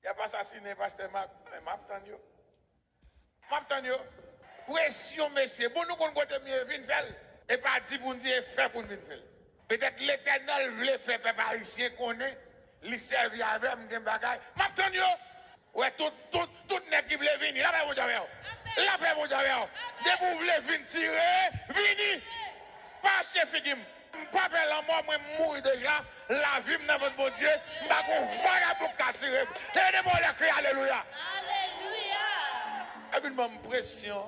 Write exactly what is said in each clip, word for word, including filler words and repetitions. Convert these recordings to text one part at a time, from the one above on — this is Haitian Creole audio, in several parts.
Y ap asasinen pastè Mak. Men m ap tann yo. M ap tann yo. Presyon, mesye. Bon, nou konn kote m ye, vin fè l. E pa di pou n di e fè pou n vin fè l. Petèt Letènèl vle fè pèp ayisyen konnen li sèvi avè m, gen bagay. M ap tann yo. Wè, tout, tout, tout nèg ki vle vini, lapè Bondye avè w. Lapè Bondye avè w. Depi w vle vin tire, vini. Pa achte figi m. M pa pè lanmò, mwen m mouri deja. Lavi m nan men Bondye. M pa gon vagabon k ka tire m. Leve de men w lè, kriye alelouya. Alelouya. E vin ban m presyon.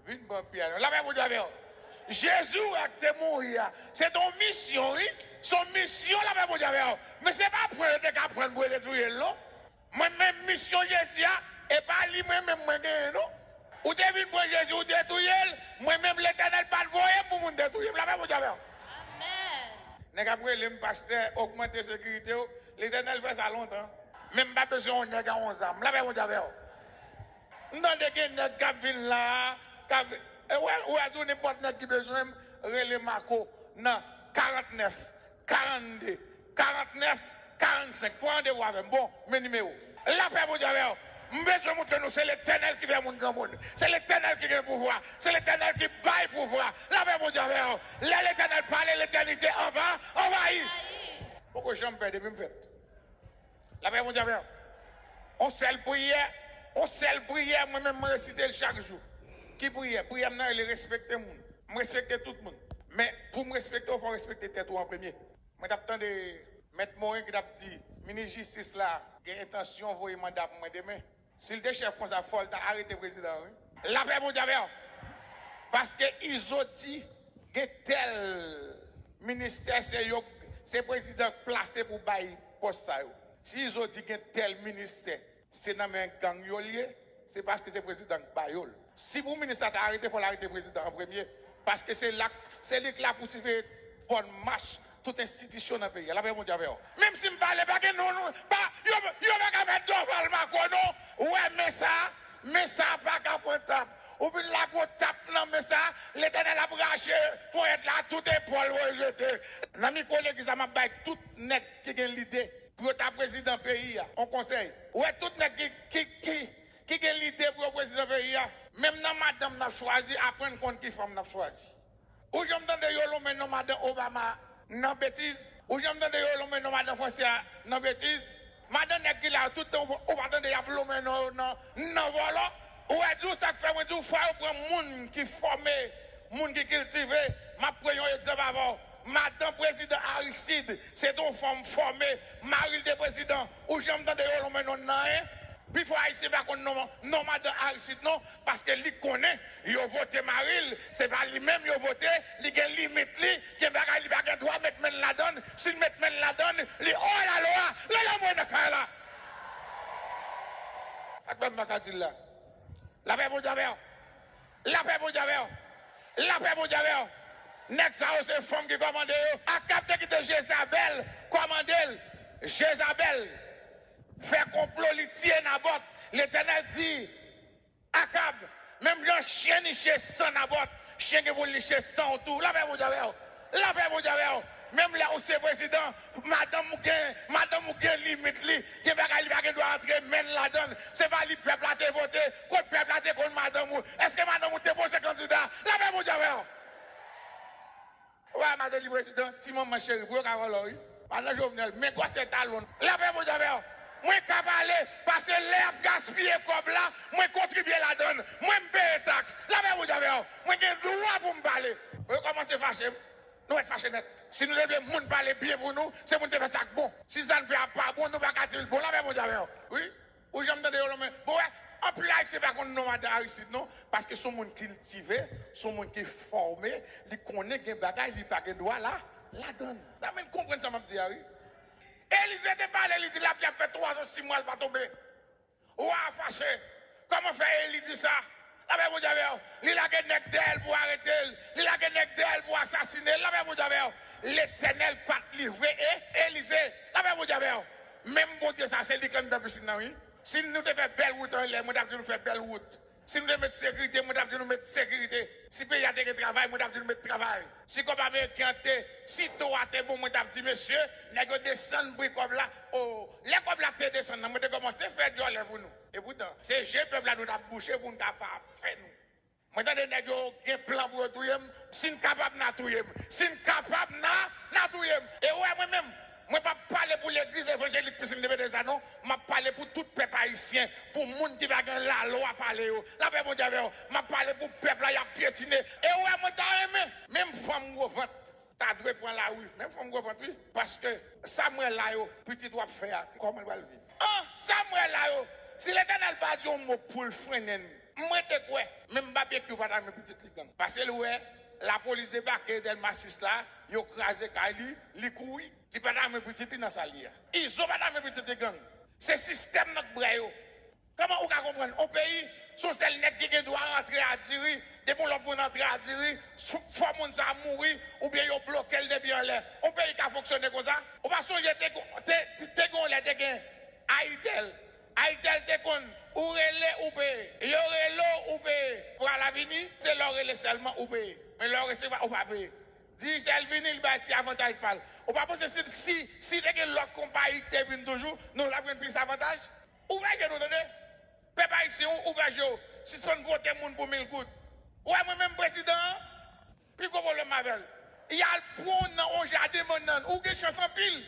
Vin ban pyè non. Lapè Bondye avè w. Jezi w wè k te mouri a, se te yon misyon, wi. Se yon misyon, lapè Bondye avè w. Men se pa pran yo te ka pran pou yo te touye l non. Mwen menm, misyon Jezi a, e pa li mwen menm mwen genyen non. Ou te vin pran Jezi, ou te touye l. Mwen menm, Letènèl pa t voye m pou moun te touye m. Lapè Bondye avè w. Amèn. Nèg ap rele m pastè, ogmante sekirite w. Letènèl fè sa lontan. Men m pa bezwen yon nèg a yon zam. Lapè Bondye avè w. M tande gen nèg k ap vin la a, k ap, e wè, ou wè tou nenpòt nèg ki bezwen m, rele Marco nan karantnèf, karannde, karantnèf, karannsenk. Pran randevou avè m. Bon, men nimewo. Lapè Bondye avè w. M bezwen montre nou se Letènèl ki fè moun granmoun. Se Letènèl ki gen pouvwa. Se Letènèl ki bay pouvwa. Lapè Bondye avè w. Lè Letènèl pale, letènite anva, anvayi. Poko janm pè depi m fèt. Lapè Bondye avè w. On sèl priyè, on sèl priyè, mwen menm mwen resite l chak jou. Ki priyè? Priyè m nan rele respekte moun. M respekte tout moun. Men pou m respekte w, fò w respekte tèt ou an premye. Mwen t ap tande Mèt Morin ki t ap di, minis jistis la gen entansyon voye manda pou mwen demen. Si l te chèf konsa, fò l ta arete prezidan an, wi. Lapè Bondye avè w. Paske Izo di gen tèl ministè, se yo, se prezidan k plase pou bay pòs sa yo. Si Izo di gen tèl ministè, se nan men gang yo l ye, se paske se prezidan k ba yo l. Si pou minis la ta arete, fò l arete prezidan an premye. Paske se la, se li k la pou siveye bòn mach tout enstitisyon nan peyi a. Lapè Bondye avè w. Menm si m pale, pa gen non, non, pa, yo, yo pa ka mèt Dorval Marco non. Ou wè men sa, men sa pa ka pran tap. Ou vin lage yon tap nan men sa, Letènèl ap rache ponyèt la, tout epòl w jete. Nan mikwo legliz la, m ap bay tout nèg ki gen lide pou yo ta prezidan peyi a, yon konsèy. Ou wè tout nèg ki, ki, ki, ki gen lide pou yo prezidan peyi a, menm nan madanm n ap chwazi, aprann konn ki fanm n ap chwazi. Ou janm tande yo lonmen non madan Obama nan betiz? Ou janm tande yo lonmen non madan Franse a nan betiz? Madan nèg ki la yo tout tan, ou, ou pa tande y ap lonmen non yo nan, nan vòlò? Ou wè, di w sa k fè mwen di w, fò yo pran moun ki fòme, moun ki kiltive. M ap pran yon egzanp avè w. Madan prezidan Aristide, se te yon fanm fòme, mari l te prezidan. Ou janm tande yo lonmen non nan anyen? Pifò Ayisyen pa konn non, non madan Aristide non, paske li konnen yo vote mari l, se pa li menm yo vote, li gen limit li, gen bagay li pa gen dwa met men l ladann, si l met men l ladann, li hors la loi, rele anmwe nan kay la. Sa k fè m pa ka di l la. Lapè Bondye avè w. Lapè Bondye avè w. Lapè Bondye avè w. Nèg sa yo se fanm ki kòmande yo. Akab te kite Jezabèl kòmande l. Jezabèl fè konplo, li tiye Nabòt. Letènèl di Akab, menm jan chen niche san Nabòt, chen gen pou l niche san w tou. Lapè Bondye avè w. Lapè Bondye avè w. Menm lè ou se prezidan, madanm ou gen, madanm ou gen limit li. Gen bagay li pa gen dwa antre men l ladann. Se pa li pèp la te vote. Kot pèp la te konn madanm ou? Èske madanm ou te poze kandida? Lapè Bondye avè w. Ou pa madanm li prezidan, ti manman cheri, pou yo ka vòlò wi. Pa nan Jovenel, men gwosè talon. Lapè Bondye avè w. Mwen ka pale, paske lè y ap gaspiye kòb la, mwen kontribye ladann. Mwen m peye taks. Lapè Bondye avè w. Mwen gen dwa pou m pale. Yo kòmanse fache m. Nou mèt fache nèt. Si nou te vle moun pale byen pou nou, se pou n te fè sa k bon. Si sa n fè a pa bon, nou pa ka di l bon. Lapè Bondye avè w. Wi. Ou janm tande yo lonmen. Bon, wè, anpil Ayisyen pa konn non madan Aristide, non. Paske se yon moun kiltive, se yon moun ki fòme, li konnen gen bagay li pa gen dwa la, ladann. Nan men konprann sa m ap di a, wi. Elize te pale, li di lapli ap fè twa zan, sis mwa, l pa tonbe. Wa a fache. Kòman fè Eli di sa? Lapè Bondye avè w. Li lage nèg dèyè l pou arete l. Li lage nèg dèyè l pou asasine l. Lapè Bondye avè w. Letènèl pa t livre e Elize. Lapè Bondye avè w. Menm Bondye sa, se li k anndan pisin nan, wi. Si nou te fè bèl wout anlè, mwen t ap di nou fè bèl wout. Si nou te met sekirite, mwen t ap di nou met sekirite. Si peyi a te gen travay, mwen t ap di nou met travay. Si kòb ameriken an te, si to a te bon, mwen t ap di, mesye, nèg yo desann pri kòb la. O, lè kòb la te desann nan, mwen te kòmanse fè djòlè pou nou. Epoutan, se je pèp la nou t ap bouche pou n ka fè afè nou. Mwen tande nèg yo gen plan pou yo touye m. Si n kapab, n a touye m. Si n kapab, n a, n a touye m. E w wè mwen menm, mwen p ap pale pou legliz evanjelik pisin de Betesda non. M ap pale pou tout pèp ayisyen, pou moun ki pa gen lalwa pale yo. Lapè Bondye avè w. M ap pale pou pèp la y ap pyetine. E w wè mwen ta renmen, menm fanm gwo vant ta dwe pran lari. Menm fanm gwo vant wi. Paske sa m wè la yo, pitit w ap fè a, kòman l pral viv? An, sa m wè la yo, si Letènèl pa di yon mo pou l frennen n, mwen te kwè, menm babekyou pa ta renmen pitit li gang. Paske l wè lapolis debake Dèlma sis la, yo kraze kay li, li kouri. Li pa ta renmen pitit li nan sa l ye a. Izo pa ta renmen pitit li gang. Se sistèm nan k bwè yo. Kòman ou ka konprann yon peyi, se yon sèl nèg ki gen dwa rantre a diri, depi yon lòt moun rantre a diri, fò moun sa a mouri, oubyen yo bloke l depi anlè? Yon peyi ka fonksyone konsa? Ou pa sonje te, te, te gen yon lè te gen Ayitel. Ayitel te konn, ou rele, ou peye. Yo rele w, ou peye. Pou ala vini, se lè w rele sèlman, ou peye. Men lè w resevwa, ou pa peye. Digicel vini, li bay ti avantaj pa l. Ou pa panse si, si, si te gen lòt konpayi ki te vin toujou, nou t ap jwenn plis avantaj? Ouvè je nou, tande. Pèp ayisyen, ouvè je w. Sispann vote moun pou mil goud. Ou wè mwen menm prezidan an, pi gwo pwoblèm m avè l. Y al pran w nan yon jaden bannann. Ou gen chans anpil.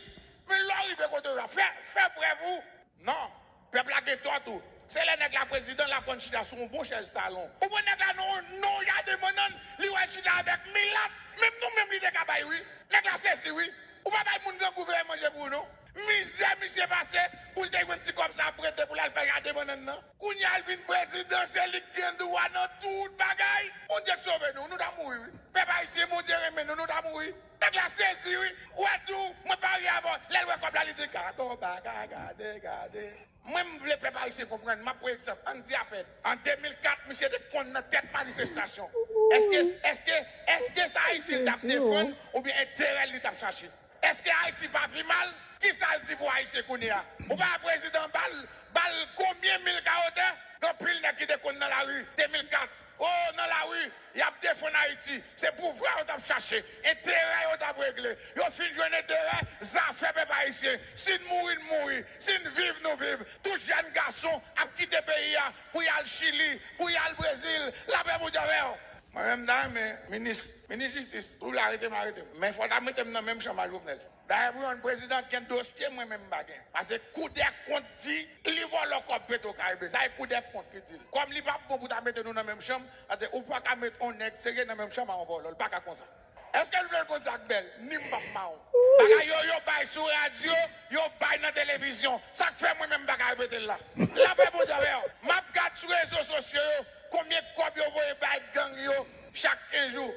Men lè w rive kote w la, fè, fè prèv ou. Non. Pèp la gen tò tou. Se lè nèg la prezidan, l ap konn chita sou yon bon chèz salon. Ou pran nèg la nan, nan yon jaden bannann, li wè l chita avèk milat, menm nou menm li te ka bay wi. Nèg la sezi wi. Ou pa bay moun grangou veye manje pou ou non. Mizè misye pase pou l te jwenn ti kòb sa ap prete pou l al fè jaden bannann nan. Kounye a l vin prezidan, se li k gen dwa nan tout bagay. Bondye k sove nou, nou ta mouri wi. Pèp ayisyen, Bondye renmen nou, nou ta mouri. Nèg la sezi wi. Ou wè tou, mwen parye avè w. Lè l wè kòb la, li di, "Gato, bagay, gade, gade." Mwen, m vle pèp ayisyen konprann, m ap pran egzanp, ann di apèn. An de mil kat, misye te konn nan tèt manifestasyon. Èske, èske, èske sa Ayiti l t ap defann oubyen enterè l li t ap chache? Èske Ayiti pa pi mal? Kisa l di pou Ayisyen kounye a? Ou pa wè prezidan ba l, ba l konbyen mil kawotè? Gen anpil nèg ki te konn nan lari de mil kat. O, nan lari, y ap defann Ayiti. Se pouvwa yo t ap chache, enterè yo t ap regle. Yo fin jwenn enterè, zafè pèp ayisyen. Si n mouri, n mouri. Si n viv, nou viv. Tout jèn gason ap kite peyi a pou y al Chili, pou y al Brezil. Lapè Bondye avè w. Mwen menm, m ta renmen minis, minis jistis, ou la, arete m, arete m. Men fò w ta mete m nan menm chanm a Jovenel. Dayè, pou yon prezidan k gen dosye, mwen menm m pa gen. Paske Koudèkont di li vòlò kòb Petwokaribe. Sa e Koudèkont ki di l. Kòm li p ap bon pou ta mete nou nan menm chanm, atè, ou pa ka met yon nèg serye nan menm chanm a yon vòlò. Li pa ka konsa. Èske l vle l konn sa k bèl? Ni m p ap mawon. Bagay yo, yo bay sou radyo, yo bay nan televizyon. Sa k fè mwen menm m pa ka repete l la. Lapè Bondye avè w. M ap gad sou rezo sosyo yo, konbyen kòb yo voye bay gang yo chak kenz jou.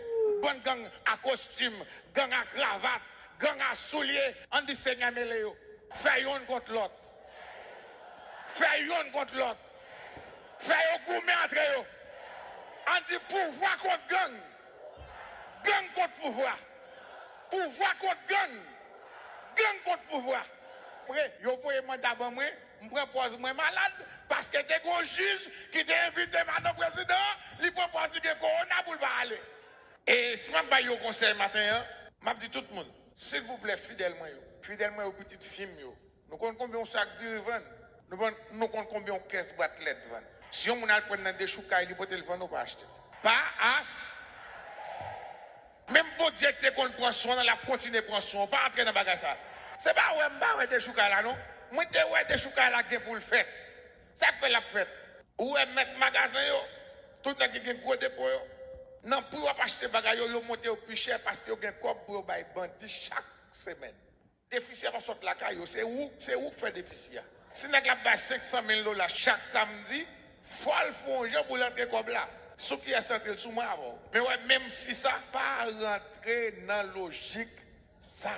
Bann gang a kostim, gang a kravat, gang a soulye, ann di Senyè mele yo. Fè yonn kont lòt. Fè yonn kont lòt. Fè yo goumen antre yo. Ann di pouvwa kont gang. Gang kont pouvwa. Pouvwa kont gang. Gang kont pouvwa. Apre, yo voye manda ban mwen, m pran pòz mwen malad, paske te gen yon jij ki te envite madan prezidan an, li pran pòz li gen kowona pou l pa ale. E si m ap bay yon konsèy maten an, m ap di tout moun, silvouplè, fidèl mwen yo, fidèl mwen yo, pitit fi m yo, nou konn konbyen yon sak diri vann? Nou konn, nou konn konbyen yon kès bwat lèt vann? Si yon moun al pran nan dechoukay, li pote l vann ou pa achte l? Pa ach-, Menm Bondye ki te konn pran swen w nan, l ap kontinye pran swen w. Pa antre nan bagay sa. Se pa wè m pa wè dechoukay la non. Mwen te wè dechoukay la gen pou l fèt. Sa k fè l ap fèt? Ou wè mèt magazen yo, tout nèg ki gen gwo depo yo, nan pri w ap achte bagay yo, yo monte yo pi chè paske yo gen kòb pou yo bay bandi chak semèn. Defisi a pa sot lakay yo, se ou, se ou k fè defisi a. Si nèg la ap bay senk san mil dola chak samdi, fò l fè yon jan pou l antre kòb la. Sou kiyès l antre l? Sou mwen avè w. Men wè, menm si sa, pa rantre nan lojik sa.